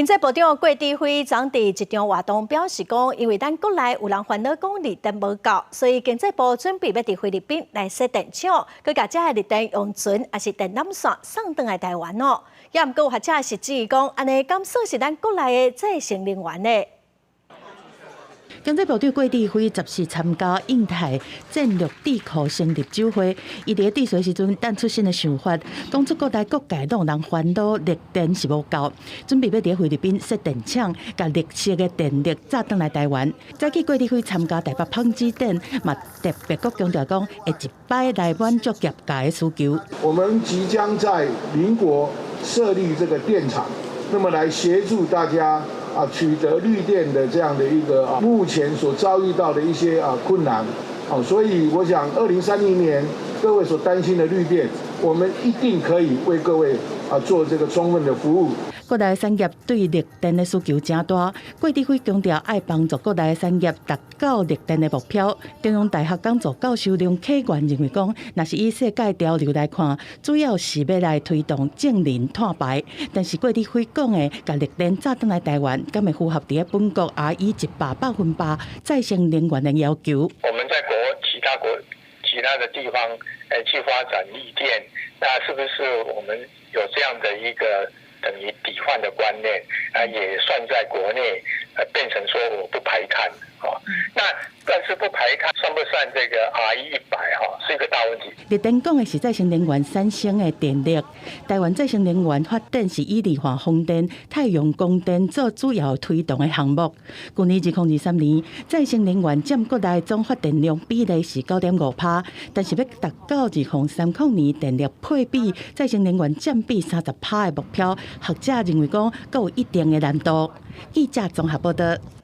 經濟部長郭智輝昨佇一場活動表示講，因為咱國內有人煩惱講綠電無夠，所以經濟部準備欲佇菲律賓來設電廠，閣共遮的綠電用船抑是電纜線送轉來台灣哦。也毋過有學者是質疑講，按呢敢算是咱國內的再生能源呢？經濟部長郭智輝十四參加印太戰略智庫成立酒會，伊佇咧致辭時陣，彈出新的想法，講出國內各界攏有人煩惱綠電是無夠，準備欲佇菲律賓設電廠，共綠色的電力載轉來台灣。早起郭智輝參加台北麭子展，嘛特別閣強調講，會一擺來滿足業界的需求。我們即將在鄰國設立這個電廠，那麼來協助大家取得綠電的這樣的一個目前所遭遇到的一些困難，所以我想2030年各位所擔心的綠電，我們一定可以為各位做這個充分的服務。國內產業對綠電的需求誠大，郭智輝強調愛幫助國內產業達到綠電的目標。中央大學講座教授梁啟元認為講，若是以世界潮流來看，主要是欲來推動淨零碳排。但是郭智輝講的，共綠電載轉來台灣，敢會符合佇咧本國 RE100百分百再生能源的要求？我們在國其他國其他的地方，去發展綠電，那是不是我們有這樣的一個等於抵換的觀念啊，也算在國內，變成說我不排碳，那但是不排碳算不算這個 RE100哈，是一個大問題。綠電講的是再生能源產生的電力，台灣再生能源發展是以離岸風電、太陽光電做主要推動的項目。去年2023年，再生能源佔國內總發電量比例是9.5%，但是欲達到2030年電力配比再生能源佔比30%的目標，學者認為講閣有一定的難度。記者綜合報道。